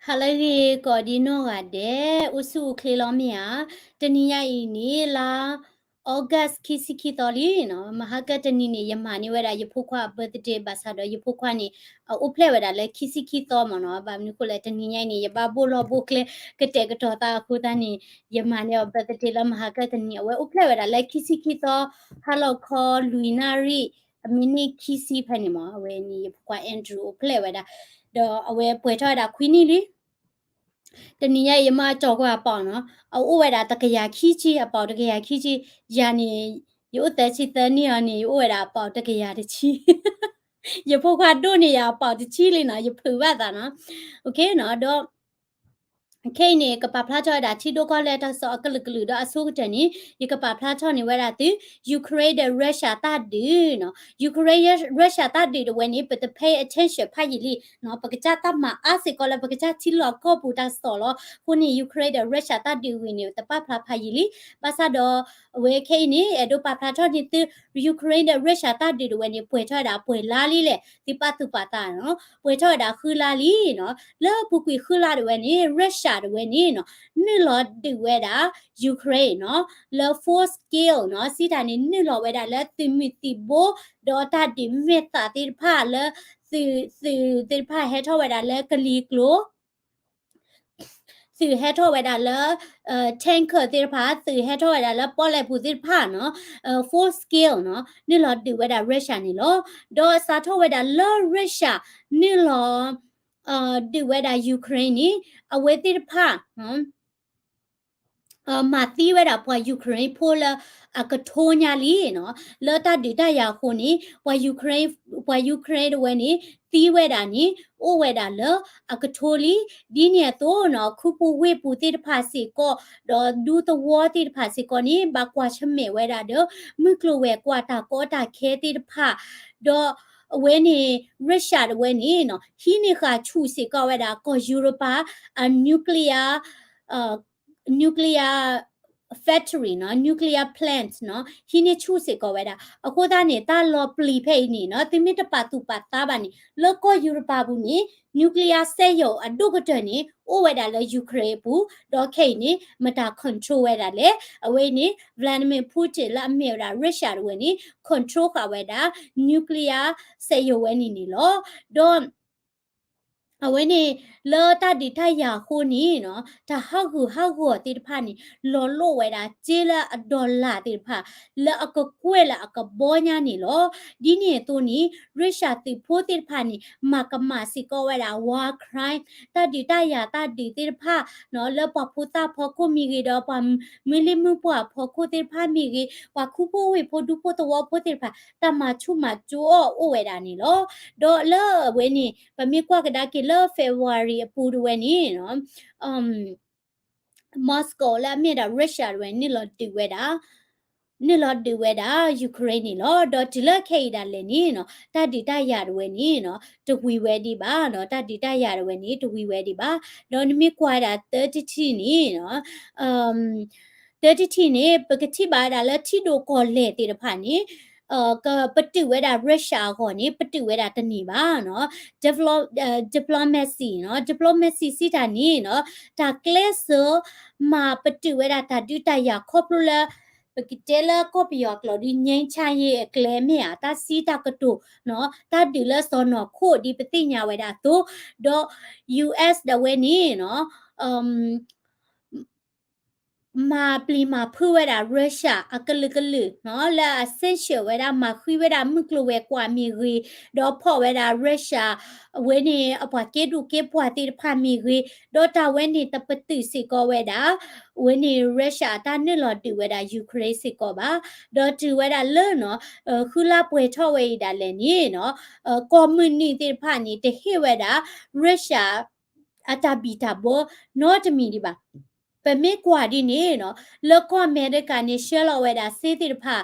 ဟါလၢအဂ့ၤ ကိးဒံနီၢ်ဂၤဒဲး အိၣ်ဆူၣ်အိၣ်ချ့လီၤမ့ၢ်ဧါ. တနံၤညါအံၤန့ၣ် လါ August ခံဆံခံသီလံနီၤ, မဟါကတနံၤန့ၣ် ယမၤန့ၢ်ဝဲဒၣ်ယဖိခွါအ birthday ဘၣ်ဆၣ်ဒီးယဖိခွါန့ၣ် အအိၣ်ဖျဲၣ်ဝဲဒၣ်လၢခံဆံခံသီမ့ၢ်နီၤ. ဘၣ်မနုၤအဃိလဲၣ် တနံၤညါအံၤန့ၣ် ယဘၣ်ဘိၣ်လီၢ်ဘိၣ်ကျဲ ကတဲာ်ကတီၤသးအဃိသတးန့ၣ် ယမၤန့ၢ်အီၤ birthday လၢမဟါကတနံၤ အဝဲအိၣ်ဖျဲၣ်ဝဲဒၣ်လၢခံဆံခံသီ ဟါလီၤခီလွံၢ်နၣ်ရံၣ် အမံးနံးခံဆံဖဲန့ၣ်မ့ၢ် အဝဲန့ၣ် ယဖိခွါ Andrew အိၣ်ဖျဲၣ်ဝဲဒၣ်, ဒီးအဝဲပှဲၤထီၣ်ဝဲဒၣ်ခွံနံၣ်လံ. တနံၤညါအံၤ ယမၤကၠီၤကွံာ်အပီာ်နီၤ, အအိၣ်ဝဲဒၣ်တကယၤခံဆံ, အပီာ်တကယၤခံဆံ, ယၤန့ၣ် ယအိၣ်သၢဆံသၢနံၣ်အီၤန့ၣ် ယအိၣ်ဝဲဒၣ်အပီာ်တကယၤတဆံ. ယဖိခွါဒိၣ်န့ၢ်ယၤအပီာ်တဆံလံနီၤ, ယဖုးဘၣ်သးနီၤ. ဒီး ခဲအံၤန့ၣ် ကပာ်ဖျါထီၣ်ဝဲဒၣ်ထံဒိၣ်ကီၢ်လဲၢ်တၢ်ကစီၣ်အကလုာ်ကလုာ် ဒီးအဆိကတၢၢ်န့ၣ် ယကပာ်ဖျါထီၣ်န့ၢ်ဝဲဒၣ်သု Ukraine ဒီး Russia တၢ်ဒုးနီၤ. Ukraine Russia တၢ်ဒုးတဝဲန့ၣ် ပတ pay attention ဖးယံာ်လံနီၤ, ပကစၢ်တၢ်မၤအါစ့ၢ်ကီးလၢ ပကစၢ်ထံလီၢ်ကီၢ်ပူၤတၢ်ကစီၣ်လီၤ. အဃိန့ၣ် Ukraine ဒီး Russia တၢ်ဒုးဝံၤန့ၣ် တပာ်ဖျါဖးယံာ်လံ. ဘၣ်ဆၣ်ဒီး အဝဲခဲအံၤန့ၣ် အဲၣ်ဒိးပာ်ဖျါထီၣ်န့ၢ်သု Ukraine ဒီး Russia တၢ်ဒုးတဝဲန့ၣ် ပှဲၤထီၣ်ဝဲဒၣ်ပှဲၤလါလံလဲၣ် သုပာ်သူၣ်ပာ်သးနီၤ, ပှဲၤထီၣ်ဝဲဒၣ်ဃုလါလံနီၤ. လၢအပူၤကွံာ်ဃုလါတဝဲန့ၣ် Russia တဝဲန့ၣ်နီၤ နုာ်လီၤဒုးဝဲဒၣ် Ukraine နီၤ လၢ full scale နီၤ, စံးတၢ်န့ၣ် နုာ်လီၤဝဲဒၣ်လၢသုးမုၢ်သံၣ်ဘိ ဒီးတၢ်ဒုးမဲာ်သၣ်သ့ၣ်တဖၣ်လၢ သုး သုးသ့ၣ်တဖၣ်ဟဲထီၣ်ဝဲဒၣ်လၢကလံၤကျိၤ သုးဟဲထီၣ်ဝဲဒၣ်လၢ tanker သ့ၣ်တဖၣ်, သုးဟဲထီၣ်ဝဲဒၣ်လၢပီၣ်လဲၣ်ပူၤသ့ၣ်တဖၣ်နီၤ, full scale နီၤ နုာ်လီၤဒုးဝဲဒၣ် Russia န့ၣ်လီၤ. ဒီးစးထီၣ်ဝဲဒၣ်လၢ Russia နုာ်လီၤ ဒုးဝဲဒၣ် Ukraine န့ၣ် အဝဲသ့ၣ်တဖၣ် မၤသံဝဲဒၣ်ပှၤ Ukraine ဖိလၢအကထိညါလံနီၤ. လၢတၢ်ဒုးတၢ်ယၤအဃိန့ၣ် ပှၤ Ukraine ပှၤ Ukraine တဝဲန့ၣ် သံဝဲဒၣ်န့ၣ် အိၣ်ဝဲဒၣ်လၢအကထိလံ. ဒ်န့ၣ်အသိးနီၤ ခူပူၤဝ့ၢ်ပူၤသ့ၣ်တဖၣ်စ့ၢ်ကီး ဒီးဒူသဝီသ့ၣ်တဖၣ်စ့ၢ်ကီးန့ၣ် ဘၣ်ကွၢ်ဆၢၣ်မဲာ်ဝဲဒၣ်ဒီး မုၢ်ကျိၤဝဲၤကွာ်တၢ်ကီတၢ်ခဲသ့ၣ်တဖၣ် ဒီးအဝဲန့ၣ် Russia တဝဲန့ၣ်နီၤ ဟံးန့ၢ်ဃာ်ဆူၣ်စ့ၢ်ကီးဝဲဒၣ် ကီၢ်ယူရပၤ အ nuclear nuclear factory နီၤ nuclear plant နီၤ ဟံးန့ၢ်ဆူၣ်စ့ၢ်ကီးဝဲဒၣ်. အဃိသတးန့ၣ် တၢ်လီၤပျံၤဖဲအံၤန့ၣ်နီၤ သုမ့ၢ်တပာ်သူၣ်ပာ်သးဘၣ်န့ၣ် လၢကီၢ်ယူရပၤပူၤန့ၣ် nuclear စက်ရုံအဒိၣ်ကတၢၢ်န့ၣ် အိၣ်ဝဲဒၣ်လၢ Ukraine အပူၤ, ဒီးခဲအံၤန့ၣ် မတၤ control ဝဲဒၣ်လဲၣ်. အဝဲအံၤန့ၣ် Vladimir Putin လၢအမ့ၢ်ဝဲဒၣ် Russia တဝဲန့ၣ် control ဃာ်ဝဲဒၣ် nuclear စက်ရုံဝဲန့ၣ်န့ၣ်လီၤ. ဒီး အဝဲန့ၣ် လၢတၢ်ဒုးတၢ်ယၤအဃိန့ၣ်နီၤ တၢ်ဟးဂူာ်ဟးဂီၤသ့ၣ်တဖၣ်န့ၣ် လီၤလိာ်ဝဲဒၣ်စ့လၢအ dollar သ့ၣ်တဖၣ် လၢအကကွဲၢ်လၢအကဘီညါန့ၣ်လီၤ. ဒ်န့ၣ်အသိးန့ၣ် Russia သုးဖိသ့ၣ်တဖၣ်န့ၣ် မၤကမၣ်စ့ၢ်ကီးဝဲဒၣ် war crime တၢ်ဒုးတၢ်ယၤတၢ်ဒုးသ့ၣ်တဖၣ်နီၤ လၢပှၤဖိသၣ်ဖီခိၣ်မ့ၢ်ဂ့ၤ ဒီးပှၤမုၢ်လံၢ်မုၢ်ပှၢ်ဖီခိၣ်သ့ၣ်တဖၣ်မ့ၢ်ဂ့ၤ ပှၤခူဖိဝ့ၢ်ဖိဒူဖိသဝီဖိသ့ၣ်တဖၣ် တၢ်မၤဆူၣ်မၤကၠိအီၤအိၣ်ဝဲဒၣ်န့ၣ်လီၤ. ဒီးလၢအဝဲန့ၣ် ပမ့ၢ်ကွၢ်ကဒါက့ၤလၢ February အပူၤတဝဲန့ၣ်နီၤ Moscow လၢအမ့ၢ်ဒၣ် Russia တဝဲ နုာ်လီၤဒုးဝဲဒၣ် နုာ်လီၤဒုးဝဲဒၣ် Ukraine န့ၣ်လီၤ. ဒီးတုၤလၢခဲအံၤဒၣ်လဲာ်န့ၣ်နီၤ တၢ်ဒုးတၢ်ယၤတဝဲန့ၣ်နီၤ တဝံၤဝဲဒံးဘၣ်နီၤ တၢ်ဒုးတၢ်ယၤတဝဲန့ၣ် တဝံၤဝဲဒံးဘၣ်. ဒီးနမ့ၢ်ကွၢ်ဝဲဒၣ်သၢထံၣ်တထံၣ်န့ၣ်နီၤ သၢထံၣ်တထံၣ်န့ၣ် ပကထံၣ်ဘၣ်ဝဲဒၣ်လၢထံဒိၣ်ကီၢ်လဲၢ်သ့ၣ်တဖၣ်န့ၣ် ကပတုာ်ဝဲဒၣ် Russia အဂီၢ်န့ၣ် ပတုာ်ဝဲဒၣ်တန့ၢ်ဘၣ်နီၤ diplo- diplomacy နီၤ diplomacy စံးတၢ်န့ၣ်နီၤ တၢ်ကျဲးစၢး မၤပတုာ်ဝဲဒၣ်တၢ်ဒုးတၢ်ယၤခီဖျိလၢ ပကတဲလၢကီၢ်ပယီၤကျိာ်ဒီး ငြိမ်းချမ်းရေး အကျဲမ့ၢ်ဧါ တၢ်စံးတၢ်ကတိၤနီၤ တၢ်ဒုးလၢစီၤနီၤခိၣ်ဒ်ပသ့ၣ်ညါဝဲဒၣ်အသိး ဒီး US ဒၣ်ဝဲန့ၣ်နီၤ မၤပျံၤမၤဖုးဝဲဒၣ် Russia အကလုာ်ကလုာ်နီၤ လၢအ sanction ဝဲဒၣ် မၤဃံဝဲဒၣ်မုၢ်ကျိၤဝဲၤကွာ်မ့ၢ်ဂ့ၤ, ဒီးဖီၣ်ဝဲဒၣ် Russia အဝဲန့ၣ် အပှၤကဲဒိၣ်ကဲပှၢ်သ့ၣ်တဖၣ်မ့ၢ်ဂ့ၤ, ဒီးတၢ်ဝဲန့ၣ်တပတုာ်စ့ၢ်ကီးဝဲဒၣ် အဝဲန့ၣ် Russia အတၢ်နုာ်လီၤဒုးဝဲဒၣ် Ukraine စ့ၢ်ကီးဘၣ်. ဒီးတုၤဝဲဒၣ်လၢနီၤ ဃုလါပှဲၤထီၣ်ဝဲအံၤဒၣ်လဲာ်န့ၣ်နီၤ ကီၢ်မုၢ်နုာ်သ့ၣ်တဖၣ်န့ၣ် တဟ့ၣ်ဝဲဒၣ် Russia အတၢ်ဘံၣ်တၢ်ဘၢနီတမံၤဒံးဘၣ်. ပမ့ၢ်ကွၢ်ဒ်န့ၣ်နီၤ လၢကီၢ်အမဲရကၤန့ၣ် ဆှၢလီၤဝဲဒၣ်စ့သ့ၣ်တဖၣ်,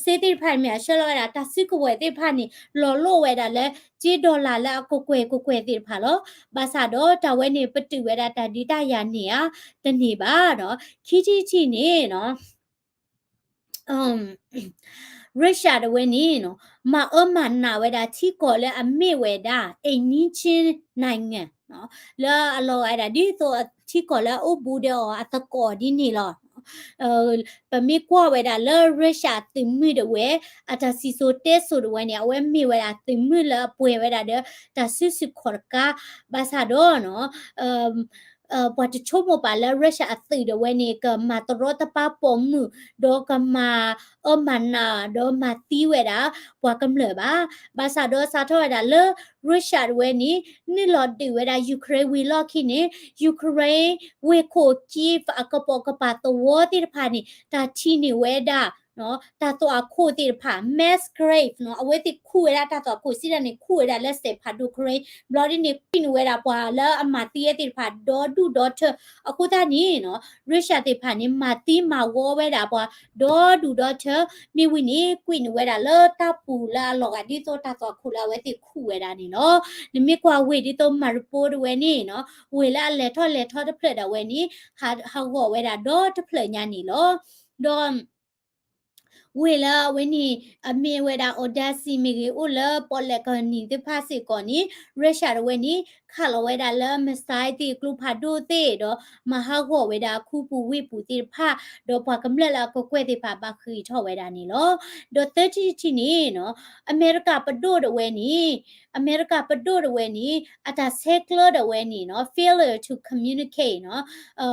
စ့သ့ၣ်တဖၣ်မ့ၢ် ဆှၢလီၤဝဲဒၣ်တၢ်စုကဝဲၤသ့ၣ်တဖၣ်န့ၣ် လီၤလိာ်ဝဲဒၣ်လၢ စ့ dollar လၢအကကွဲၢ်ကကွဲၢ်သ့ၣ်တဖၣ်လီၤ. ဘၣ်ဆၣ်ဒီးတၢ်ဝဲန့ၣ် ပတုာ်ဝဲဒၣ်တၢ်ဒုးတၢ်ယၤန့ၢ်ဧါ, တန့ၢ်ဘၣ်နီၤ. ခံထံၣ်တထံၣ်န့ၣ်နီၤ အ Russia တဝဲန့ၣ်နီၤ မၤအၢမၤနးဝဲဒၣ်ထံကီၢ်လၢအမ့ၢ်ဝဲဒၣ် အိမ်နီးချင်းနိုင်ငံ နီၤ လၢအလီၤဂာ်ဒၣ်ဒ်သိးထံကီၢ်လၢအအိၣ်ဘူးဒီးအီၤအသကိးဒ်န့ၣ်လီၤ. ပမ့ၢ်ကွၢ်ဝဲဒၣ်လၢ Russia သုးမုၢ်တဝဲ အတၢ်စံၣ်စိၤတဲစိၤတဝဲန့ၣ် အဝဲမ့ၢ်ဝဲဒၣ်သုးမုၢ်လၢအပှဲၤဝဲဒၣ်ဒီး တၢ်စုဆူၣ်ခီၣ်တကါ ဘၣ်ဆၣ်ဒီးနီၤ ပှၤတဆိကမိၣ်ပာ်လၢ Russia အသုးတဝဲန့ၣ် ကမၤတရီတပါပိာ်မုၣ် ဒီးကမၤအၢမၤနး ဒီးမၤသံဝဲဒၣ် ပှၤကမျၢၢ်ဘၣ်. ဘၣ်ဆၣ်ဒီးစးထီၣ်ဝဲဒၣ်လၢ Russia တဝဲန့ၣ် နုာ်လီၤဒုးဝဲဒၣ် Ukraine ဝံၤလီၢ်ခံန့ၣ် Ukraine ဝ့ၢ်ခိၣ် Kyiv အကပိာ်ကပၤသဝီသ့ၣ်တဖၣ်န့ၣ် တၢ်ထံၣ်န့ၢ်ဝဲဒၣ် တၢ်သွၣ်ခိၣ်သ့ၣ်တဖၣ် mass grave နီၤ အဝဲသ့ၣ်ခူၣ်ဝဲဒၣ်တၢ်သွၣ်ခိၣ်စံးဒ်န့ၣ် ခူၣ်ဝဲဒၣ်လၢစဲးဖးဒိၣ် Ukraine ဘျီဒ်န့ၣ် ကွံာ်န့ၢ်ဝဲဒၣ်ပှၤလၢအမၤသံဝဲသ့ၣ်တဖၣ် ဒီဒူၣ်ဒီထၢ အဃိသတးန့ၣ်နီၤ Russia သ့ၣ်တဖၣ်န့ၣ် မၤသံမၤဂီၤဝဲဒၣ်ပှၤ ဒီဒူၣ်ဒီထၢ မ့ၢ်ဝံၤန့ၣ် ကွံာ်န့ၢ်ဝဲဒၣ်လၢတၢ်ပူၤလၢအလီၤဂာ်ဒ်သိးတၢ်သွၣ်ခိၣ်လၢအဝဲသ့ၣ်ခူၣ်ဝဲဒၣ်န့ၣ်လီၤ. နမ့ၢ်ကွၢ်ဝ့ၢ်ဒ်သိး Mariupol တဝဲန့ၣ်နီၤ ဝ့ၢ်လၢအလဲၤထီၣ်လဲၤထီတဖျၢၣ်ဒၣ်ဝဲန့ၣ် ဟးဂီၤဝဲဒၣ်ဒီတဖျၢၣ်ညါန့ၣ်လီၤ. ဒီး ဝ့ၢ်လၢအဝဲန့ၣ် အမ့ၢ်ဝဲဒၣ် Odesa မ့ၢ်ဂ့ၤ အိၣ်လၢပီၣ်လဲၣ်ကီၢ်နံၤသ့ၣ်တဖၣ်စ့ၢ်ကီးန့ၣ် Russia တဝဲန့ၣ် ခးလီၤဝဲဒၣ်လၢ missile သ့ၣ် ကျိဖးဒိၣ်သ့ၣ် ဒီးမၤဟးဂီၤဝဲဒၣ်ခူပူၤဝ့ၢ်ပူၤသ့ၣ်တဖၣ် ဒီးပှၤကမျၢၢ်လၢအကကွဲၢ်သ့ၣ်တဖၣ်ဘၣ်ဃ့ၢ်ထီၣ်ဝဲဒၣ်န့ၣ်လီၤ. ဒီးသၢထံၣ်တထံၣ်န့ၣ်နီၤ အမဲရကၤပဒိၣ်တဝဲန့ၣ် အမဲရကၤပဒိၣ်တဝဲန့ၣ် အတၢ်ဆဲးကျၢတဝဲန့ၣ်နီၤ failure to communicate နီၤ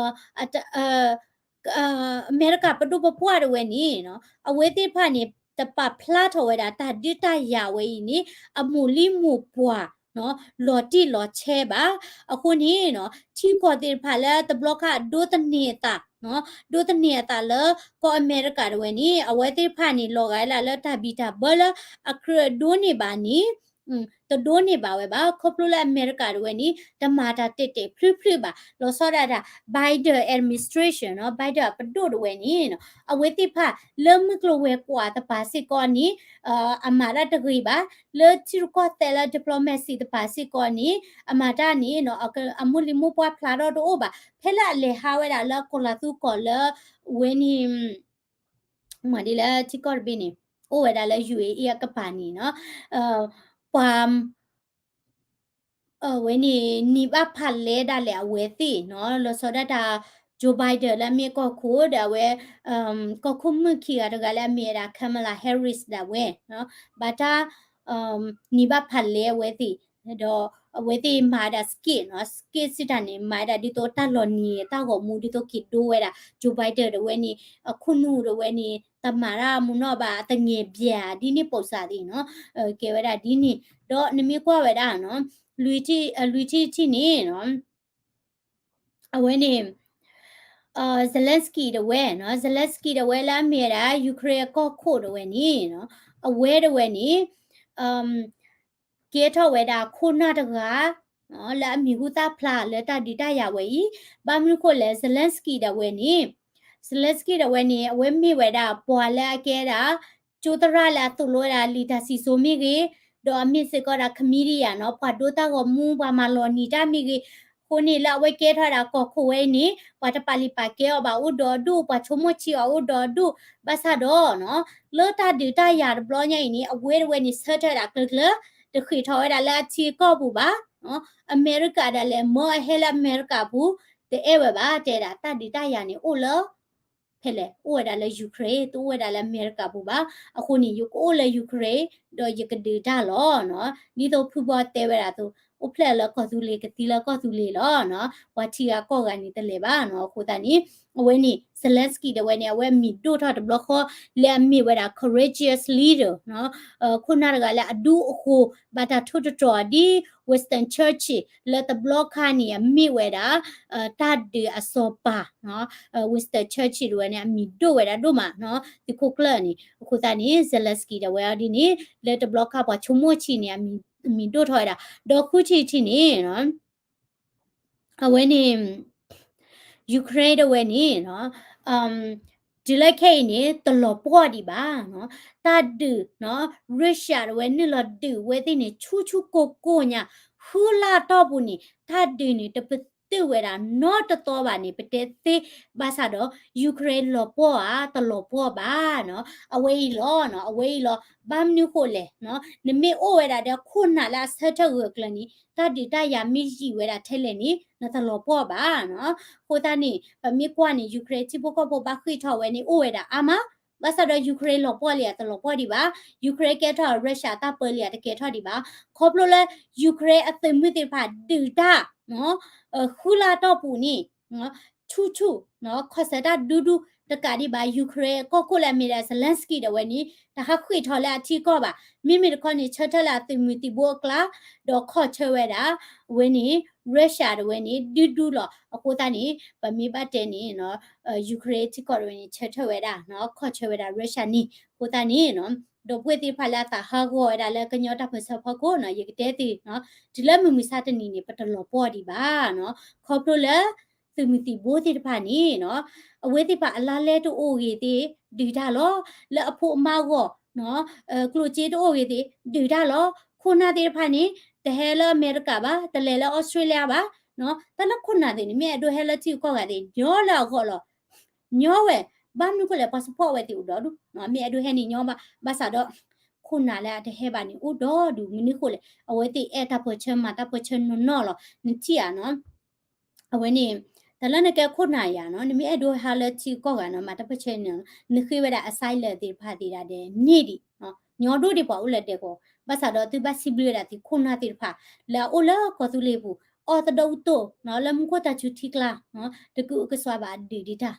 အမဲရကၤပဒိၣ်ပပှၢ်တဝဲန့ၣ်နီၤ အဝဲသ့ၣ်တဖၣ်န့ၣ် တပာ်ဖျါထီၣ်ဝဲဒၣ်တၢ်ဒုးတၢ်ယၤဝဲအံၤန့ၣ် အမိၢ်လံမိၢ်ပှၢ် လီၤတံၢ်လီၤဆဲးဘၣ်. အဃိန့ၣ်နီၤ ထံကီၢ်သ့ၣ်တဖၣ်လၢတဘျီခါဒိးသန့ၤအသး ဒိးသန့ၤအသးလၢကီၢ်အမဲရကၤတဝဲန့ၣ် အဝဲသ့ၣ်တဖၣ်န့ၣ် လီၤဂာ်လၢတၢ်ဘံၣ်တၢ်ဘၢလၢအကြၢးဒိးန့ၢ်ဘၣ်န့ၣ် တဒိးန့ၢ်ဘၣ်ဝဲဘၣ်. ခီဖျိလၢအမဲရကၤတဝဲန့ၣ် တမၤတၢ်တဲာ်တဲာ်ဖျုးဖျုးဘၣ်. လီၤဆီဒၣ်တၢ် Biden administration နီၤ Biden အပဒိၣ်တဝဲန့ၣ်နီၤ အဝဲသ့ၣ်တဖၣ်လၢမုၢ်ကျိၤဝဲၤကွာ်တပၤစ့ၢ်ကီးန့ၣ် အမၤတၢ်တဂ့ၤဘၣ်. လၢထံရူၢ်ကီၢ်သဲးလၢ diplomacy တပၤစ့ၢ်ကီးန့ၣ် အမၤတၢ်န့ၣ်နီၤ အမိၢ်လံမိၢ်ပှၢ်ဖျါထီၣ်တအိၣ်ဘၣ်. ဖဲလၢအလဲၤဟးဝဲဒၣ်လၢကီၢ်လၤသူကီၢ်လၢ ဝဲန့ၣ် မၤဒ်လၢထံကီၢ်တဘ့ၣ်န့ၣ် အိၣ်ဝဲဒၣ်လၢ ယူၣ်အ့အ့ အကပၤန့ၣ်နီၤ ပှၤ ဝဲန့ၣ် နံၤဘၣ်ဖးလဲဒၣ်လဲာ်အဝဲသ့ၣ်နီၤ လီၤဆီဒၣ်တၢ် Joe Biden လၢအမ့ၢ်ကီၢ်ခိၣ်ဒီးအဝဲ ကီၢ်ခိၣ်မုၣ်ခံဂၤတဂၤလၢအမ့ၢ်ဝဲဒၣ် Kamala Harris ဒၣ်ဝဲ ဘၣ်တၢ် နံၤဘၣ်ဖးလဲအဝဲသ့ၣ် ဒီးအဝဲသ့ၣ်မၤဒၣ် skit နီၤ skit စံးတၢ်န့ၣ် မၤဒၣ်ဒ်သိးတၢ်လီၤနံၤတၢ်ဂီၤမူဒ်သိးက့ၤဒိဝဲဒၣ် Joe Biden တဝဲန့ၣ် အခိၣ်နူာ်တဝဲန့ၣ် တမၤတၢ်မူနီၢ်ဘၣ် အသငဲးဘျဲၣ်ဒ်န့ၣ် ပိာ်စၢ်သ့ၣ်နီၤ ကဲဝဲဒၣ်ဒ်န့ၣ် ဒီးနမ့ၢ်ကွၢ်ဝဲဒၣ်နီၤ လွံၢ်ထံၣ်တထံၣ်န့ၣ်နီၤ အဝဲန့ၣ် Zelensky တဝဲနီၤ Zelensky တဝဲလၢအမ့ၢ်ဝဲဒၣ် Ukraine အကီၢ်ခိၣ်တဝဲန့ၣ်နီၤ အဝဲတဝဲန့ၣ် ကဲထီၣ်ဝဲဒၣ်ခိၣ်နၢ်တဂၤ လၢအမံၤဟူသၣ်ဖျါလၢတၢ်ဒုးတၢ်ယၤဝဲအံၤ ဘၣ်မနုၤဃိလဲၣ် Zelensky ဒၣ်ဝဲန့ၣ် Zelensky ဒၣ်ဝဲန့ၣ် အဝဲမ့ၢ်ဝဲဒၣ်ပှၤလၢအကဲဒၣ် ကၠိသရၣ်လၢအသိၣ်လိဝဲဒၣ်လံာ်တၢ်စံၣ်စိၤမ့ၢ်ဂ့ၤ, ဒီးအမ့ၢ်စ့ၢ်ကီးဒၣ် comedian နီၤ ပှၤဒိတၢ်ဂီၤမူ ပှၤမၤလီၤနံၤတၢ်မ့ၢ်ဂ့ၤ, အဃိန့ၣ်လၢအဝဲကဲထီၣ်ဝဲဒၣ်ကီၢ်ခိၣ်ဝဲအံၤန့ၣ် ပှၤတပာ်လုၢ်ပာ်ကဲအီၤဘၣ်အိၣ်ဒီးဒူၣ်, ပှၤဆိကမိၣ်ဆံးအီၤအိၣ်ဒီးဒူၣ်, ဘၣ်ဆၣ်ဒီးနီၤ လၢတၢ်ဒုးတၢ်ယၤတဘျီညါအံၤန့ၣ် အဝဲတဝဲန့ၣ် ဆၢထၢၣ်ဝဲဒၣ်ကျၢၤကျၢၤ, တဃ့ၢ်ထီၣ်ဝဲဒၣ်လၢအထံအကီၢ်ပူၤဘၣ်, အမဲရကၤဒၣ်လဲာ် မၢအဟဲလၢအမဲရကၤပူၤ တအဲၣ်ဝဲဘၣ်, တဲဒၣ်တၢ်ဒုးတၢ်ယၤန့ၣ်အိၣ်လၢ ဖဲလဲၣ်, အိၣ်ဝဲဒၣ်လၢ Ukraine, တအိၣ်ဝဲဒၣ်လၢအမဲရကၤပူၤဘၣ်. အဃိန့ၣ် ယကအိၣ်လၢ Ukraine ဒီးယကဒုးတၢ်လီၤနီၤ. ဒ်သိးဖုဘီတဲဝဲဒၣ်အသိး, အိၣ်ဖျဲၣ်လၢကီၢ်သူလ့ၤ ကသံလၢကီၢ်သူလ့ၤလီၤနီၤ. ပှၤထံဂၤကီၢ်ဂၤန့ၣ်တလဲၤဘၣ်နီၤ. အဃိသတးန့ၣ် အဝဲန့ၣ် Zelensky ဒၣ်ဝဲန့ၣ် အဝဲအမံၤဒိၣ်ထီၣ်တဘျီဃီ လၢအမ့ၢ်ဝဲဒၣ် courageous leader နီၤ. ခိၣ်နၢ်တဂၤလၢအဒူအဃိၤ ဘၣ်တၢ်ထိၣ်သတြီၤဒ် Winston Churchill လၢတဘျီခါန့ၣ် အမ့ၢ်ဝဲဒၣ် တၢ်ဒုးအစီၤပၤ Winston Churchill ဒၣ်ဝဲန့ၣ် အမံၤဒိၣ်ဝဲဒၣ်ဒိၣ်မးနီၤ, သုးခိၣ်ကျၢၢ်န့ၣ်. အဃိသတးန့ၣ် Zelensky ဒၣ်ဝဲအီၤဒ်န့ၣ် လၢတဘျီခါပှၤဆိကမိၣ်ဆံးန့ၣ် အမံၤဒိၣ်ထီၣ်ဝဲဒၣ်. ဒီးဃုထံၣ်တထံၣ်န့ၣ်နီၤ အဝဲန့ၣ် Ukraine ဒၣ်ဝဲန့ၣ်နီၤ တုၤလၢခဲအံၤန့ၣ် တလီၤပှီၢ်ဒံးဘၣ်နီၤ. တၢ်ဒုးနီၤ Russia ဒၣ်ဝဲနုာ်လီၤဒုးဝဲသ့ၣ်န့ၣ် ဆူၣ်ဆူၣ်ကိၢ်ကိၢ်ညါ, ဃုလါတီၢ်ပူၤန့ၣ် တၢ်ဒုးန့ၣ် တပတုာ် ပတတုာ်ဝဲဒၣ်နီတသီဘၣ်န့ၣ် ပတဲသ့, ဘၣ်ဆၣ်ဒီး Ukraine လီၤပှီၢ်ဧါ တလီၤပှီၢ်ဘၣ်နီၤ, အဝဲအံၤလီၤနီၤ, အဝဲအံၤလီၤ, ဘၣ်မနုၤဃိလဲၣ်နီၤ, နမ့ၢ်အိၣ်ဝဲဒၣ်ဒီးခိၣ်နၢ်လၢအဆၢထၢၣ်ဂၢၢ်ကျၢၤန့ၣ် တၢ်ဒုးတၢ်ယၤမ့ၢ်ယံာ်ဝဲဒၣ်ထဲလဲၣ်န့ၣ် နတလီၤပှီၢ်ဘၣ်နီၤ. အဃိသတးန့ၣ် ပမ့ၢ်ကွၢ်န့ၣ် Ukraine ထံဖိကီၢ်ဖိဘၣ်ဃ့ၢ်ထီၣ်ဝဲန့ၣ်အိၣ်ဝဲဒၣ်အါမး, ဘၣ်ဆၣ်ဒီး Ukraine လီၤပှီၢ်လံဧါ တလီၤပှီၢ်ဒံးဘၣ်, Ukraine ကဲထီၣ် Russia တၢ်ပၢလံဧါ တကဲထီၣ်ဒံးဘၣ်, ခီဖျိလၢ Ukraine အသုးမုၢ်သ့ၣ်တဖၣ်ဒုးတၢ် ဃုလါတီၢ်ပူၤန့ၣ် ဆူၣ်ဆူၣ် ခီၣ်ဆၢတၢ်ဒူဒူတကးဒံးဘၣ် Ukraine ကီၢ်ခိၣ်လၢအမ့ၢ်ဒၣ် Zelensky ဒီးဝဲန့ၣ် တဟးဃ့ၢ်ထီၣ်လၢအထံအကီၢ်ဘၣ်, မ့မ့ၢ်တခီန့ၣ် ဆၢထၢၣ်လၢအသုးမုၢ်သံၣ်ဘိအကျါ, ဒီးခီၣ်ဆၢဝဲဒၣ် အဝဲန့ၣ် Russia ဒီးဝဲန့ၣ် ဒူဒူလီၤ. အဃိသတးန့ၣ် ပမ့ၢ်ဘၣ်တဲန့ၣ် Ukraine ထံကီၢ်ဒီးဝဲန့ၣ် ဆၢထၢၣ်ဝဲဒၣ် ခီၣ်ဆၢဝဲဒၣ် Russia န့ၣ်, အဃိသတးန့ၣ် ဒီပုၢ်ဝဲၢ်သ့ၣ်တဖၣ်လၢအသးဟးဂီၤဝဲဒၣ်လၢကညီတၢ်ပၢၢ်ဆၢဖီခိၣ်နီၤ, ယကတဲသ့, တုၤလၢမုၢ်မဆါတနံၤန့ၣ် ပတလီၤပှီၢ်ဒံးဘၣ်နီၤ, ခီဖျိလၢ သုးမုၢ်သံၣ်ဘိသ့ၣ်တဖၣ်န့ၣ်နီၤ, အဝဲသ့ၣ်တဖၣ်အလါလဲတအိၣ်ဂ့ၤသ့ၣ် ဒုးတၢ်လီၤ, လၢအဖိအမါအဂီၢ် ကျိၣ်စ့တအိၣ်ဂ့ၤသ့ၣ် ဒုးတၢ်လီၤ, ခိၣ်နၢ်သ့ၣ်တဖၣ်န့ၣ် တဟဲလၢအမဲရကၤဘၣ်, တလဲၤလၢအီစထြ့လယါဘၣ်, တၢ်လၢခိၣ်နၢ်သ့ၣ်န့ၣ် မ့ၢ်အဲၣ်ဒိးဟဲလၢထံဂုၤကီၢ်ဂၤသ့ၣ် ညီလၢအဂီၢ်လီၤ, ညီဝဲ, ဘၣ်မနုၤဃိလဲၣ် ပှၤ support ဝဲသ့ၣ်အိၣ်ဒီဒူၣ်, မ့ၢ်အဲၣ်ဒိးဟဲန့ၣ်ညီဘၣ်, ဘၣ်ဆၣ်ဒီး ခိၣ်နၢ်လၢအတဟဲဘၣ်န့ၣ် အိၣ်ဒီဒူၣ်, မနုၤဃိလဲၣ် အဝဲသ့ၣ်အဲၣ်တၢ်ပၢၢ်ဆၢမၤတၢ်ပၢၢ်ဆၢနီၢ်နီၢ်လီၤ, နထံၣ်ဧါနီၤ အဝဲန့ၣ် တၢ်လၢနကဲခိၣ်နၢ်ယၤနီၤ, နမ့ၢ်အဲၣ်ဒိးဟးလၢထံဂုၤကီၢ်ဂၤနီၤ မၤတၢ်ပၢၢ်ဆၢန့ၣ် နဃ့ဝဲဒၣ် asylum သ့ၣ်တဖၣ်သ့ၣ်ဒၣ်ဒဲးန့ၣ်ဒံး, ညီဒိၣ်ဒံးပှၤအိၣ်လၢဒဲကဝီၤ, ဘၣ်ဆၣ်ဒီးသုဘၣ်စံးဘျုးဝဲဒၣ်သုးခိၣ်နၢ်သ့ၣ်တဖၣ် လၢအအိၣ်လၢကီၢ်သူလ့ၤပူၤ, အီၣ်သဒိၣ်ကတိၢ် လၢမူခိၣ်တၢ်ဆူထံကျါ, တကအုကစွါဘၣ်အဒုးဒံးတၢ်,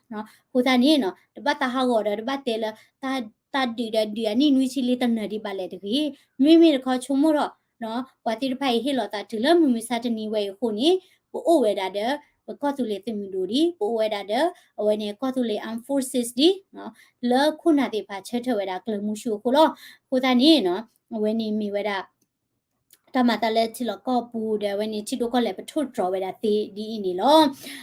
အဃိသတးန့ၣ်နီၤ တဘၣ်သးဟးဂီၤဒီး တဘၣ်တဲလၢ တၢ်ဒုးဒီးဒုးအနံၣ်နွံဆံလံတနၢၤဒံးဘၣ်လဲၣ်တဂ့ၤ, မ့မ့ၢ်တခီဆိကမိၣ်ထီၣ် ပှၤသ့ၣ်တဖၣ်အံၤဟ့ၣ်လီၤသးတုၤလၢမုၢ်မဆါတနံၤဝဲအံၤအဃိန့ၣ် ပအိၣ်ဝဲဒၣ်ဒီး ပကီၢ်သူလ့ၤသုးမုၢ်ဒိၣ်ဒံး, ပအိၣ်ဝဲဒၣ်ဒီး အဝဲန့ၣ်ကီၢ်သူလ့ၤ armed forces ဒံး, လၢခိၣ်နၢ်သ့ၣ်တဖၣ်ဆၢထၢၣ်ဝဲဒၣ်ကျၢၤမူဆူအဃိလီၤ. အဃိသတးန့ၣ်နီၤ အဝဲန့ၣ်မ့ၢ်ဝဲဒၣ် တၢ်မၤသးလၢထံလီၢ်ကီၢ်ပူၤဒီး အဝဲန့ၣ်ထံဒိၣ်ကီၢ်လဲၢ်ပထိၣ်တြီၤဝဲဒၣ်သ့ဒ်အံၤန့ၣ်လီၤ.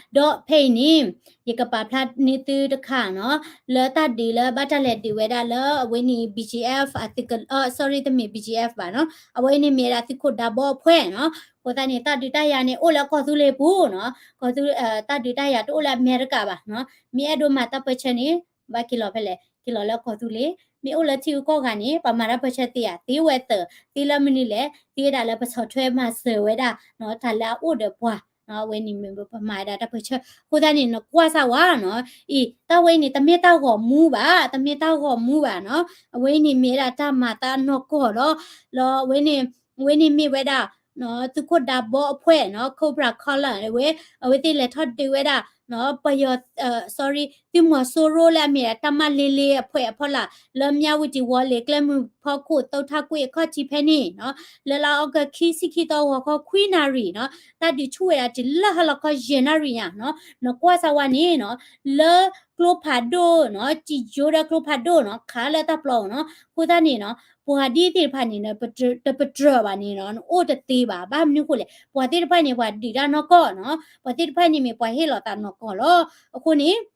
ဒီးဖဲအံၤန့ၣ် ယကပာ်ဖျါန့ၢ်သုတခါနီၤ, လၢတၢ်ဒုးလၢဘၣ်တၢ်လဲၤဒုးဝဲဒၣ်လၢအဝဲန့ၣ် BGF အသုးကလၢၤ, sorry တမ့ၢ် BGF ဘၣ်နီၤ, အဝဲအံၤန့ၣ်မ့ၢ်ဝဲဒၣ်သုးခိၣ်ဒးဘီအဖှဲၣ်နီၤ, အဃိသတးန့ၣ် တၢ်ဒုးတၢ်ယၤန့ၣ်အိၣ်လၢကီၢ်သူလ့ၤပူၤနီၤ, ကီၢ်သူ, တၢ်ဒုးတၢ်ယၤတအိၣ်လၢအမဲရကၤဘၣ်နီၤ, မ့ၢ်အဲၣ်ဒိးမၤတၢ်ပၢၢ်ဆၢန့ၣ် ဘၣ်က့ၤလီၤဖဲလဲၣ်, က့ၤလီၤလၢကီၢ်သူလ့ၤ, မ့ၢ်အိၣ်လၢထံဂုၤကီၢ်ဂၤန့ၣ် ပှၤမၤတၢ်ပၢၢ်ဆၢသ့ဧါ, သ့ဝဲသၢ, သ့လၢမနုၤလဲၣ်, သ့ဝဲဒၣ်လၢပဆီၣ်ထွဲမၤစၢၤဝဲဒၣ် တၢ်လၢအအိၣ်ဒီးပှၤ, အဝဲန့ၣ်မ့ၢ်ပမၤဝဲဒၣ်တၢ်ပၢၢ်ဆၢ, အဃိသတးန့ၣ် နကွၢ်စၢ်ဝဲနီၤ, အံၤ တၢ်ဝဲအံၤန့ၣ် တမ့ၢ်တၢ်ဂီၤမူဘၣ်, တမ့ၢ်တၢ်ဂီၤမူဘၣ်နီၤ, အဝဲအံၤန့ၣ်မ့ၢ်ဝဲဒၣ်တၢ်မၤသးနီၢ်ကီၢ်လီၤ, လီၤ အဝဲန့ၣ်, အဝဲန့ၣ်မ့ၢ်ဝဲဒၣ် သုးခိၣ်ဒးဘီအဖှဲၣ်နီၤ, Cobra Column ဝဲ, အဝဲသ့ၣ်လဲၤထီၣ်ဒုးဝဲဒၣ် ပယီၤ, sorry သုးမီၤစိရိၤလၢအမ့ၢ်ဒၣ် တပ်မ လေးလေး အဖှဲးအဖီလာ် လၢ မြဝတီ ဝီၤလ့ၤ ကျဲမုၢ်ဖီခိၣ် သုးထၢကွံာ်အခီၣ်ထံးဖဲန့ၣ်နီၤ, လၢလါအီကူး ခံဆံခံသီ ဂီၤခီခွံနၣ်ရံၣ်နီၤ, တၢ်ဒုးဆူၣ်ဝဲဒၣ်တုၤလၢဟါလီၤခီယဲၢ်နၣ်ရံၣ်ညါနီၤ, နကွၢ်စၢ်ဝဲန့ၣ်နီၤ, လၢကျိဖးဒိၣ်နီၤ, စံယိဒီးကျိဖးဒိၣ်နီၤ, ခးလၢတၢ်ပျီအီၤနီၤ, အဃိသတးန့ၣ်နီၤ, ပှၤဒ်သ့ၣ်တဖၣ်န့ၣ် တပတြၢၤဘၣ်န့ၣ်နီၤ, နအိၣ်တသ့ဘၣ်, ဘၣ်မနုၤဃိလဲၣ်, ပှၤသ့ၣ်တဖၣ်န့ၣ် ပှၤဒုးတၢ်နီၢ်ကီၢ်နီၤ, ပှၤသ့ၣ်တဖၣ်န့ၣ်မ့ၢ်ပှၤဟ့ၣ်လီၤသးနီၢ်ကီၢ်လီၤ, အဃိန့ၣ်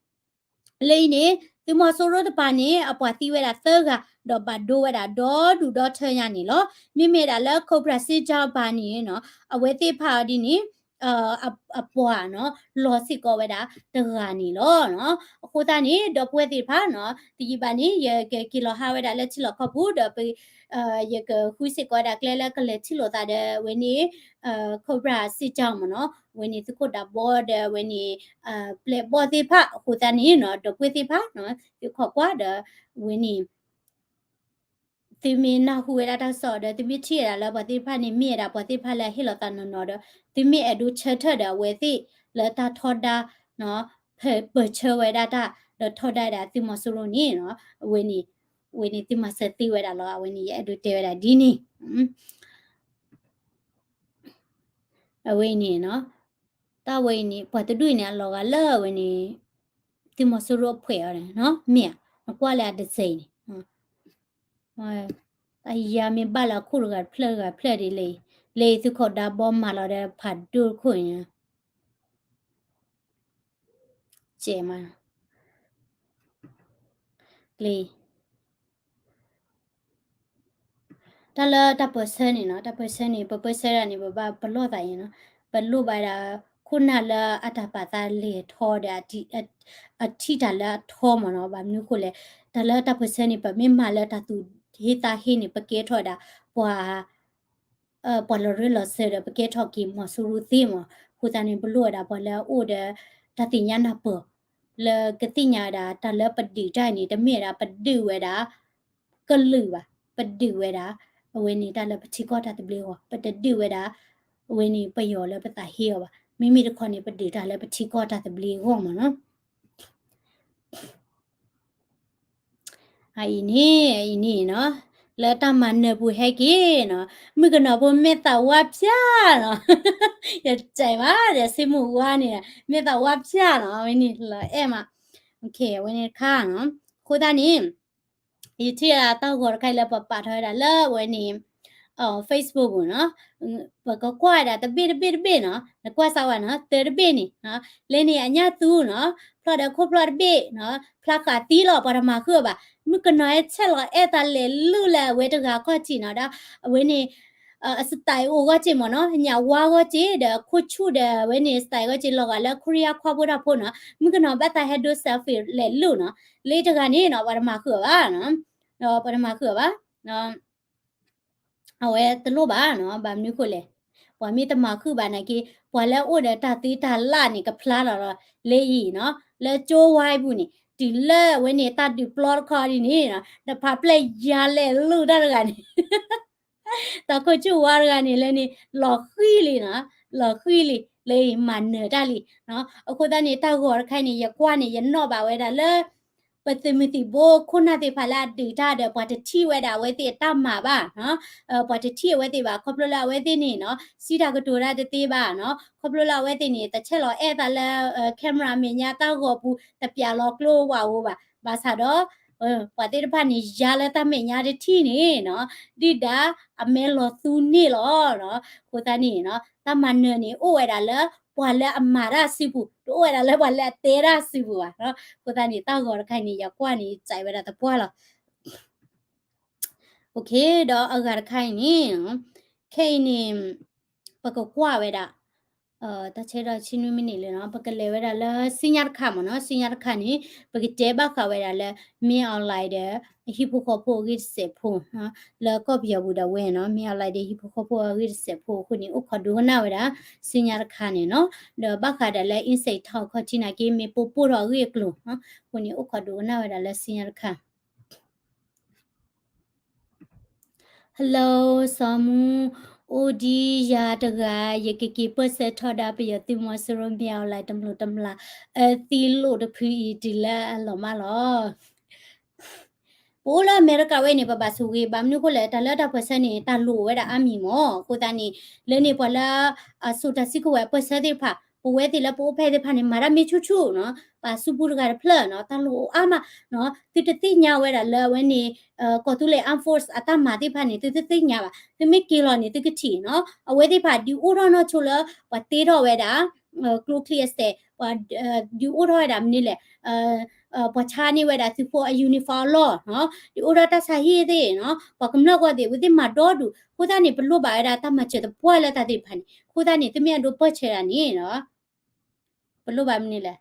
လၢအံၤန့ၣ် သုးမီၤစိရိၤတပၤန့ၣ် အပှၤသံဝဲဒၣ်သၢဂၤ ဒီးဘၣ်ဒိဝဲဒၣ်ဒီဒူၣ်ဒီထၢညါန့ၣ်လီၤ. မ့မ့ၢ်ဒၣ်လၢ Cobra စစ်ကြောင်း တပၤန့ၣ်နီၤ အဝဲသ့ၣ်တဖၣ်အီၤဒ်န့ၣ် အပှၤနီၤ လီၤစ့ၢ်ကီးဝဲဒၣ်တဂၤန့ၣ်လီၤ. အဃိသတးန့ၣ် ဒီပုၢ်ဝဲၢ်သ့ၣ်တဖၣ်နီၤ တယံာ်ဘၣ်န့ၣ် ယကက့ၤလီၤဟးဝဲဒၣ်လၢထံလီၢ်ကီၢ်ပူၤဒီး ယကဃုစ့ၢ်ကီးဝဲဒၣ်ကျဲလၢကလဲၤထံၣ်လိာ်သးဒီး အဝဲန့ၣ် Cobra စစ်ကြောင်း မ့ၢ်နီၤ အဝဲန့ၣ်သုးခိၣ်ဒးဘီဒီး အဝဲန့ၣ် ပျဲၢ်ဘီၣ်သ့ၣ်တဖၣ် အဃိသတးန့ၣ်နီၤ ဒီပုၢ်ဝဲၢ်သ့ၣ်တဖၣ်နီၤ သုခိးကွၢ်ဒီး အဝဲန့ၣ် သုမ့ၢ်နၢ်ဟူဝဲဒၣ်တၢ်ကစီၣ်ဒီး သုမ့ၢ်ထံၣ်ဝဲဒၣ်လၢပှၤသ့ၣ်တဖၣ်န့ၣ် မ့ၢ်ဝဲဒၣ်ပှၤသ့ၣ်တဖၣ်လၢအဟ့ၣ်လီၤသးနီၢ်နီၢ်ဒီး သုမ့ၢ်အဲၣ်ဒိးဆၢထၢၣ်ဒီးအဝဲသ့ၣ်လၢတၢ်ထီဒါ ပၢၢ်ဆၢဝဲဒၣ်တၢ် ဒီးထီဒါဝဲဒၣ်သုးမီၤစိရိၤန့ၣ်နီၤ အဝဲန့ၣ် အဝဲန့ၣ်သုမၤစၢၤသ့ဝဲဒၣ်လီၤ. အဝဲန့ၣ် ယအဲၣ်ဒိးတဲဝဲဒၣ်ဒ်န့ၣ် အဝဲအံၤန့ၣ်နီၤ တၢ်ဝဲအံၤန့ၣ် ပှၤတဒူၣ်အံၤန့ၣ် အလီၤဂာ်လၢအဝဲန့ၣ် သုးမီၤစိရိၤအဖှဲးအီၤန့ၣ်နီၤ မ့ၢ်ဧါ နကွၢ်လၢအ design န့ၣ် အယၤမ့ၢ်ဘၣ်လၢအခိၣ်တဂၤတဖျၢၣ်တဂၤတဖျၢၣ်ဒ်လဲၣ်, လၢသုးခိၣ်ဒးဘီမၤလီၤဒီးဖးဒိၣ်တခိၣ်န့ၣ် ကဲမး လၢ တၢ်လၢတၢ်ပၢၢ်ဆၢန့ၣ်နီၤ တၢ်ပၢၢ်ဆၢန့ၣ် ပပၢၢ်ဆၢဒၣ်န့ၣ် ပဘၣ်ပလီၢ်သးအံၤနီၤ ပလိၣ်ဘၣ်ဒၣ် ခိၣ်နၢ်လၢအတၢ်ပာ်သးလဲၤထီဒီး အထံၣ်တၢ်လၢအထီမ့ၢ်နီၤ. ဘၣ်မနုၤအဃိလဲၣ်, တၢ်လၢတၢ်ပၢၢ်ဆၢန့ၣ် ပမ့ၢ်မၤလၢတၢ်သူၣ်ဟ့သးဟ့န့ၣ် ပကဲထီၣ်ဝဲဒၣ် ပှၤ ပှၤလီၤရ့လီၤစၢၤဒီး ပကဲထီၣ်က့ၤမီၤစိရိၤသ့မ့ၢ်. အဃိသတးန့ၣ် ပလိၣ်ဝဲဒၣ်ပှၤလၢအအိၣ်ဒီး တၢ်သ့ၣ်ညါနၢ်ပၢၢ် လၢကသ့ၣ်ညါဝဲဒၣ် တၢ်လၢပဒုးတၢ်န့ၣ် တမ့ၢ်ဝဲဒၣ်ပဒုးဝဲဒၣ် ကလုာ်ဘၣ်, ပဒုးဝဲဒၣ် အဝဲန့ၣ်တၢ်လၢပထံကီၢ်တၢ်သဘျ့အဂီၢ်, ပတဒုးဝဲဒၣ် အဝဲန့ၣ်ပယီၤလၢပသးဟ့အီၤဘၣ်. မ့မ့ၢ်တခီန့ၣ် ပဒုးတၢ်လၢပထံကီၢ်တၢ်သဘျ့အဂီၢ်မ့ၢ်နီၤ. အအံၤန့ၣ် အအံၤန့ၣ်နီၤ, လၢတၢ်မၤနၢၤပူၤဟဲက့ၤနီၤ, မုၣ်ကနီၤဖိမ့ၢ်သးဝါဖၠၣ်နီၤ, ယတဲမးဒီး စ့မုၢ်ဝါန့ၣ် မ့ၢ်သးဝါဖၠၣ်နီၤ, အဝဲန့ၣ်လီၤအဲၣ်မး, အဝဲန့ၣ်တခါနီၤ, အဃိသတးန့ၣ် ယထံၣ်တၢ်ဂီၤတခါအံၤလၢပပာ်ထီၣ်ဝဲဒၣ်လၢအဝဲန့ၣ် Facebook ပူၤနီၤ, ပကကွၢ်ဝဲဒၣ်တဘ့ၣ်တဘ့ၣ်တဘ့ၣ်နီၤ, နကွၢ်စးဝဲနီၤ, တၢတဘ့ၣ်န့ၣ် လဲၤန့ၣ်အညၣ်သူနီၤ, ဖျီၣ်ဒီးခိၣ်ဖျီၣ်တဘ့ၣ်နီၤ, ဖျါဃးသံလီၤ ပှၤတမၤဃုာ်ဘၣ်, မုၣ်ကနီၤဟဲဆဲးလီၤအဲၣ်သးလဲၤလိာ်လၢအဝဲတဂၤခီၣ်ထံးနီၤ, ဒီးအဝဲန့ၣ် အ style အိၣ်ဂီၢ်စ့ၢ်မ့ၢ်နီၤ, ညၣ်ဝါဂီၢ်စ့ၢ် ဒီးခိၣ်ဆူၣ်ဒီးအဝဲန့ၣ် style ဂီၢ်စ့ၢ် လီၤဂာ်လၢခိရံယါခွါဖိတၢ်ဖိနီၤ, မုၣ်ကနီၤဘၣ်သးဟဲဒိ selfie လဲၤလိာ်နီၤ, လၢတဂၤန့ၣ်နီၤ ပှၤတမၤဃုာ်ဘၣ်နီၤ, ပှၤတမၤဃုာ်ဘၣ် အဝဲတလိၣ်ဘၣ်နီၤ, ဘၣ်မနုၤဃိလဲၣ်, ပှၤမ့ၢ်တမၤဃုာ်ဘၣ်နာ်က့ ပှၤလၢအအိၣ်ဒီးတၢ်သ့တၢ်လၣ်န့ၣ် ကဖျါလီၤလီၤ, လၢအံၤနီၤ, လၢကၠိဝါအံၤပူၤန့ၣ် တုၤလၢအဝဲန့ၣ် တၢ်ဒုးပျီတခီဒ်န့ၣ်နီၤ, တဖးပျဲၢ်ယၤလဲၤလိာ်တၢ်တဂၤန့ၣ် တၢ်ခိၣ်ဆူၣ်ဝါတဂၤန့ၣ်လၢန့ၣ် လီၤဃံလံနီၤ, လီၤဃံလံ လၢအံၤမၤနၢၤတၢ်လံနီၤ, အဃိသတးန့ၣ် တၢ်ဂီၤတခါအံၤန့ၣ် ယကွၢ်န့ၣ် ယနီၣ်ဘၣ်ဝဲဒၣ်လၢ ပသုးမုၢ်သံၣ်ဘိခိၣ်နၢ်သ့ၣ်တဖၣ်လၢအဒုးတၢ်ဒီး ပှၤတထံၣ်ဝဲဒၣ်အဝဲသ့ၣ်အတၢ်မၤဘၣ်နီၤ, ပှၤတထံၣ်အဝဲသ့ၣ်ဘၣ် ခီဖျိလၢအဝဲသ့ၣ်န့ၣ်နီၤ စံးတၢ်ကတိၤတၢ်တသ့ဘၣ်နီၤ, ခီဖျိလၢအဝဲသ့ၣ်န့ၣ် တဆဲးလီၤအဲၣ်သးလၢ camera မဲာ်ညါတၢ်ဂီၤပူၤ တပျးလီၤကျိဝဲအိၣ်ဘၣ်, ဘၣ်ဆၣ်ဒီး ပှၤသ့ၣ်တဖၣ်န့ၣ် ယၤလၢတၢ်မဲာ်ညါတထံၣ်န့ၣ်နီၤ, ဒုၣ်ဒါအမဲလီၤသူန့ၢ်လီၤနီၤ, အဃိသတးန့ၣ်နီၤ တၢ်မၤနၢၤန့ၣ် အိၣ်ဝဲဒၣ်လၢ ပှၤလၢအမၤတၢ်စုပူၤ တအိၣ်ဝဲဒၣ်လၢပှၤလၢအတဲတၢ်စုပူၤဘၣ်နီၤ, အဃိသတးန့ၣ် တၢ်ဂီၤတခါအံၤန့ၣ် ယကွၢ်န့ၣ် ယစံးဝဲဒၣ်သပှၢ်လီၤ. ဒီးအဂၤတခါအံၤန့ၣ် ခဲအံၤန့ၣ် ပကကွၢ်ဝဲဒၣ် တၢ်ဆၢဒီးဆံနွံမံးနံးလံနီၤ, ပကလဲၤဝဲဒၣ်လၢစံညါတခါမ့ၢ်နီၤ, စံညါတခါန့ၣ် ပကတဲဘၣ်ဃးဝဲဒၣ်လၢ မင်းအောင်လှိုင် ဒီး အဟံၣ်ဖိဃီဖိအဂ့ၢ်တစဲးဖိ လၢကီၢ်ပယီၤပူၤဒၣ်ဝဲနီၤ, မင်းအောင်လှိုင် ဒီးဟံၣ်ဖိဃီဖိအဂ့ၢ်တစဲးဖိအဃိန့ၣ် အိၣ်ခိးဒိကနၣ်ဝဲဒၣ် စံညါတခါန့ၣ်နီၤ, ဒီးဘၣ်ဃးဒၣ်လၢ အင်းစိန်ထောင် ခီၣ်ထံးနာ်က့ မ့ၢ်ပိာ်ပိၢ်ထီၣ်အဂ့ၢ်အကျိၤ အဃိန့ၣ် အိၣ်ခိးဒိကနၣ်ဝဲဒၣ်လၢစံညါတခါ Hello စီၤမူ အိၣ်ဒံးယၤတဂၤ ယကက့ၤပၢၢ်ဆၢထီဒါ ပယီၤသုးမီၤစိရိၤ မင်းအောင်လှိုင် တမျၢ်တမျၢ် အသံလိာ်တဖုအံၤတုၤလၢအလီၤမၢ်လီၤ. ပအိၣ်လၢအမဲရကၤဝဲန့ၣ် ပဘၣ်ဆိၣ်ဂ့ၤ ဘၣ်မနုၤအဃိလဲၣ် တၢ်လၢတၢ်ပၢၢ်ဆၢန့ၣ် တၢ်လိၣ်ဝဲဒၣ်အါမံၤမး အဃိသတးန့ၣ် လၢန့ၣ်ပှၤလၢ အစိာ်တၢ်စုကဝဲၤအပၢၢ်ဆၢသ့ၣ်တဖၣ် ပဝဲသ့ၣ်လၢပအိၣ်ဖဲသ့ၣ်တဖၣ်န့ၣ် မၤတၢ်မ့ၢ်ဆူၣ်ဆူၣ်နီၤ ပာ်ဆူၣ်ပူတဂၤတဖျၢၣ်နီၤ တၢ်လိၣ်အါမးနီၤ သုတသ့ၣ်ညါဝဲဒၣ်လၢအဝဲန့ၣ် ကီၢ်သူလ့ၤ armed force အတၢ်မၤသ့ၣ်တဖၣ်န့ၣ် သုတသ့ၣ်ညါဘၣ် သုမ့ၢ်က့ၤလီၤန့ၣ် သုကထံၣ်နီၤ အဝဲသ့ၣ်တဖၣ်ဒုးအိၣ်ထီၣ်နီၢ်ဆိလၢ ပှၤတ့ထီၣ်ဝဲဒၣ် ကျိချံအစဲး ပှၤ ဒုးအိၣ်ထီၣ်ဝဲဒၣ်မနုၤလဲၣ် ပှၤဆါန့ၢ်ဝဲဒၣ်သုးဖိအ uniform အလီၢ်နီၤ ဒုးအိၣ်ထီၣ်တၢ်ဆါဟံၣ်သ့ၣ်နီၤ ပှၤကမျၢၢ်ဂီၢ်သ့ၣ် အဝဲသ့ၣ်မၤဒီဒူၣ် အဃိသတးန့ၣ် ပလိၣ်ဘၣ်ဝဲဒၣ်တၢ်မၤစၢၤသပှၢ်လၢတၢ်သ့ၣ်တဖၣ်န့ၣ် အဃိသတးန့ၣ် သုမ့ၢ်အဲၣ်ဒိးပၢၢ်ဆၢဒၣ်န့ၣ်နီၤ ပလိၣ်ဘၣ်မနုၤလဲၣ်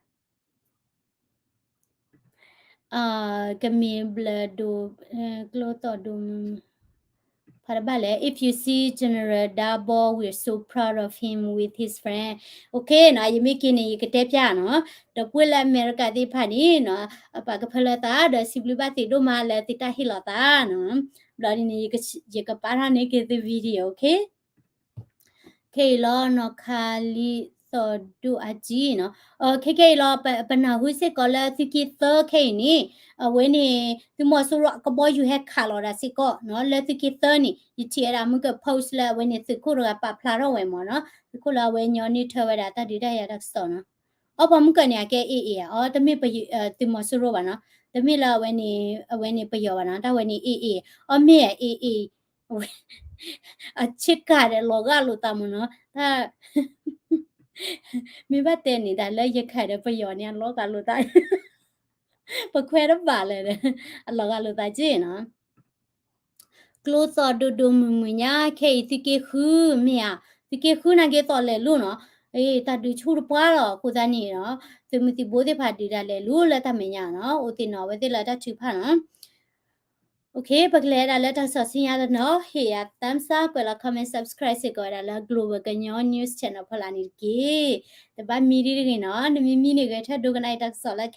ကမ့ၢ်ဘျၢဒိၣ် ကျိသီၣ်ဒိၣ်မုၢ် ဖးတဘၣ်လဲၣ် if you see General Dabo, we're so proud of him with his friend. Okay နီၤ ယမ့ၢ်က့ၤန့ၣ် ယကတဲဖျါနီၤ ဒီပုၢ်ဝဲၢ်လၢအမဲရကၤသ့ၣ်တဖၣ်န့ၣ်နီၤ ပာ်ကဖၢလၢသး ဒီးစံးဘျုးဘၣ်သ့ၣ်ဒိၣ်မးလၢသုတၢ်ဟ့ၣ်လီၤသးနီၤ ဘျီဒ်န့ၣ် ယကပာ်ထီၣ်န့ၢ်က့ၤသု video, okay. ခဲအံၤလီၤ နီၢ်ခါလံသီၣ်ဒိၣ်အကံနီၤ ခဲခဲအံၤလီၤ ပနၢ်ဟူစ့ၢ်ကီးလၢသုးက့သၢခဲအံၤန့ၣ် အဝဲန့ၣ် သုးမီၤစိရိၤအကဘီယူၤဟဲခးလီၤဒၣ်စ့ၢ်ကီးနီၤ လၢသုးက့သၢန့ၣ် ယထံၣ်ဝဲဒၣ်မုၢ်ကၢၢ် post လၢအဝဲန့ၣ်သုးခိၣ်တဂၤပာ်ဖျါထီၣ်ဝဲမ့ၢ်နီၤ သုးခိၣ်လၢအဝဲညီနုၢ်ထၢဝဲဒၣ်တၢ်ဒုးတၢ်ယၤတၢ်ကစီၣ်နီၤ အီပှၤမုၢ်ကၢၢ်န့ၣ် အကဲ AA အီၤ တမ့ၢ်သုးမီၤစိရိၤဘၣ်နီၤ တမ့ၢ်လၢအဝဲန့ၣ် အဝဲန့ၣ်ပယီၤဘၣ်နီၤ တၢ်ဝဲန့ၣ် AA အီၤမ့ၢ် AA အဆ့ကၤဒီးလီၤဂာ်လိာ်သးမ့ၢ်နီၤ တၢ် မ့ၢ်ဘၣ်တဲန့ၣ် တၢ်လၢယခးဒီးပယီၤန့ၣ် အလီၤဂာ်လိာ်သး ပခွဲးတဘၣ်လၢၤဒီး အလီၤဂာ်လိာ်သးက့နီၤ ကျိသီၣ်ဒိၣ်ဒိၣ်မုၢ်မုၢ်ညါ ခဲအံၤသုးက့ဃုမ့ၢ်ဧါ သုးက့ဃုနာ်က့သီၣ်လဲၤလိၤနီၤ တၢ်ဒုးဆူၣ်တပှၢ်လီၤ. အဃိသတးန့ၣ်နီၤ သုးမုၢ်သံၣ်ဘိသ့ၣ်တဖၣ်ဒုးတၢ်လဲၤလိၤလၢတၢ်မဲာ်ညါနီၤ အိၣ်သ့ၣ်နီၤ အဝဲသ့ၣ်လၢတၢ်ထုကဖၣ်နီၤ. ပကလဲၤဒၣ်လၢတၢ်ကစီၣ်ဆူညါတနီၤ ဟ့ၣ်ယၤ thumbs up ကွဲးလီၤ comment subscribe စ့ၢ်ကီးဝဲဒၣ်လၢ Global ကညီ News Channel ဖီလာ်န့ၣ်တက့ၢ်. တဘၣ်မံဒ်တဂ့ၤနီၤ နမ့ၢ်မံန့ၣ်ဂဲၤထၢၣ်ဒိကနၣ်အံၤတၢ်ကစီၣ်လၢ